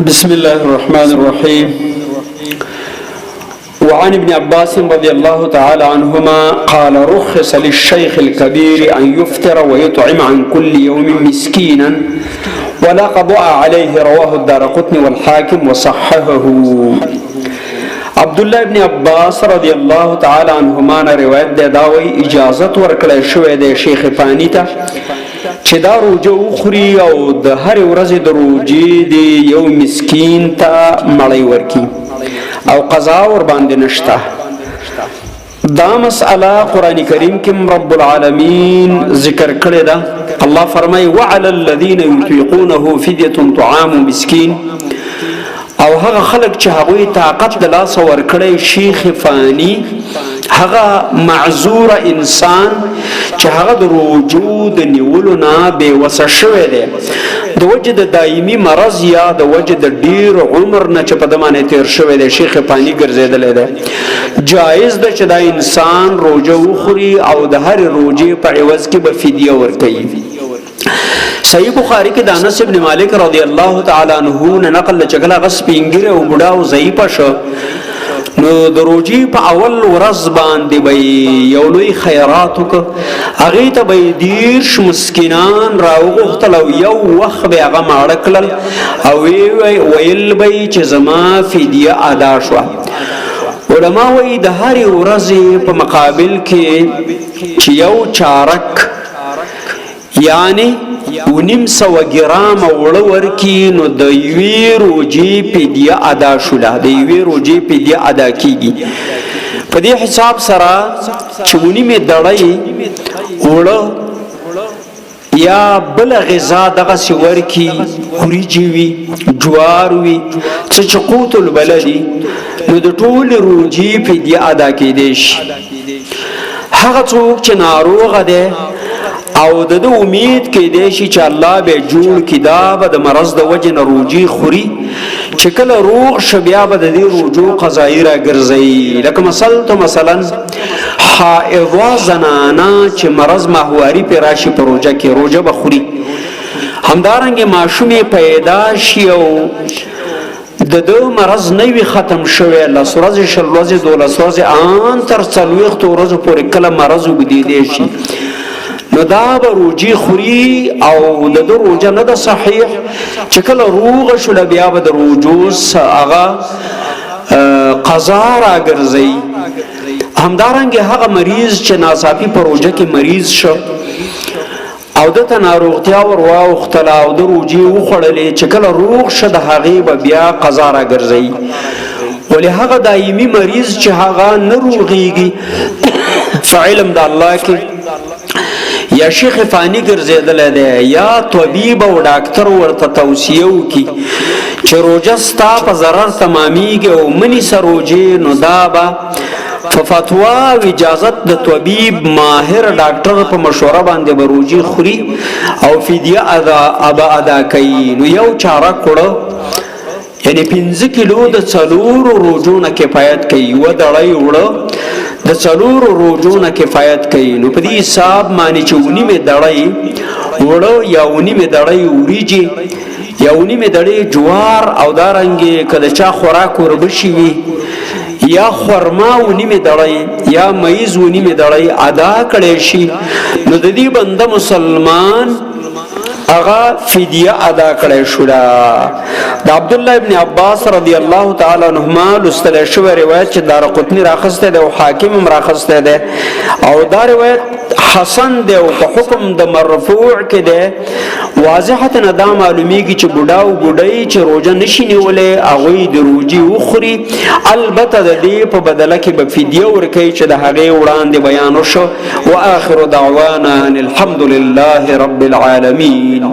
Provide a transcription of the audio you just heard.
بسم الله الرحمن الرحيم. وعن ابن عباس رضي الله تعالى عنهما قال: رخص للشيخ الكبير أن يفطر ويطعم عن كل يوم مسكينا ولا قضاء عليه. رواه الدارقطني والحاكم وصححه. عبد الله ابن عباس رضی الله تعالی عنهما نه روایت ده، دا وی اجازت ورکړی شوې ده شیخ فانی ته چې دا روزه وخوري او د هر ورځې د روزې دی یو مسکین ته مړی ورکی او قضا ور باندې نشته. دا مسأله قران کریم کې رب العالمین ذکر کړی ده. الله فرمای: وعلى الذين يطيقونه فديه طعام مسكين. او هغه خلک چې هغوی طاقت د لاس ورکړی، شیخ فانی، هغه معذور انسان چې هغه د روجو د نیولو نه بې وسه شوی دی، د وجه د دایمي مرض یا د وجه د ډیر عمر نه چې په دمانه تیر شوی دی، شیخ فانی ګرځېدلی دی، جایز ده چې دا انسان روجه وخوري او د هر روجې په عوض کې به فدیه ورکوي. صحیح بخاری کې د انس ابن مالک رضی الله تعالی عنہ نه نقل چې کله غس پینګره او بډا او ضعیف شو، نو د روجي په اول ورځ باندې به یو لوی خیرات وک، هغه ته به 30 مسکینان راوغختل او یو وخت به هغه ماړه کړل او ویل به چې زما فدیه ادا شوه. علما وایي د هرې ورځې په مقابل کې چې یو چارک، یعنی 550 ګرام وړه ورکی، نو د یوې روجې فدیه ادا شوله، د یوې روجې فدیه ادا کیږي. په دې حساب سره چې ونیمې دړی وړه یا بل غذا دغه سور کی، وریجې وي، جوار وي، څه چې قوت البلدي، نو د ټول روجې فدیه ادا کیدی شي. هغه څوک چې ناروغ دی او د ده امید کې دی شي چې الله به جوړ کی، دا به د مرض د وجې نه روجي خوري، چې کله روغ شو بیا به د دې روجو قضایي را ګرځي. لکه مثلا ته مثلا حائضه زنانه چې مرض ماهواري پې راشي، په روژه کې روژه به خوري. همدارنګه ماشومې پیدا شي او د ده مرض نه وي ختم شوی، 10 ورځې، 20 ورځې، 12 ورځې، ان تر 40 ورځو پورې کله مرض اوږدېدی شي، نو دا به روجي خوري او د ده روژه نه ده صحیح. چې کله روغه شوله بیا به د روجو هغه قضا راګرځي. همدارنګه هغه مریض چې ناڅاپي په روژه کې مریض شو او د ته ناروغتیا ور واوښتله او د روجې وخوړلې، چې کله روغ شه د هغې به بیا قضا راګرځي. ولې هغه دایمي مریض چې هغه نه روغیږي، فعلم د الله کې یا شیخ فانی ګرځېدلی دی یا طبیب او ډاکتر ورته توصیه وکړي چې روژه ستا په ضرر تمامیږي او منی سروجې، نو دا به په فتوا او اجازت د طبیب ماهر ډاکټر په مشوره باندې به روجي خوري او فدیه ادا ابا ادا کوي. نو یو چاره کړه، یعنی 5 کیلو د څلورو روجو نه کفایت کوي، یوه دړۍ وړه د څلورو روجو نه کفایت کوي. نو په دې حساب باندې چې ونیمې دړۍ وړه یا ونیمې دړۍ وریجې یا ونیمې دړې جوار، او دارنګې که د چا خوراک وربشي وي، یا خرما ونیمې دړۍ یا میز ونیمې دړۍ ادا کړی شي، نو د دې بنده مسلمان هغه فدیه ادا کړی شوله. د عبد الله ابن عباس رضی الله تعالی عنهما لوستل شوی روایت چې دارقطنی راخسته دی او حاکم هم راخسته دی او دا روایت حسن دی او په حکم د مرفوع کې دی، واضحه نه دا معلومیږي چې بوډا او بوډۍ چې روزه نشي نیولې، هغوی د روجي وخوري، البته د دې په بدله کې به فدیه ورکوي چې د هغې وړاندې بیان وشو. واخر دعوانا ان الحمد لله رب العالمین.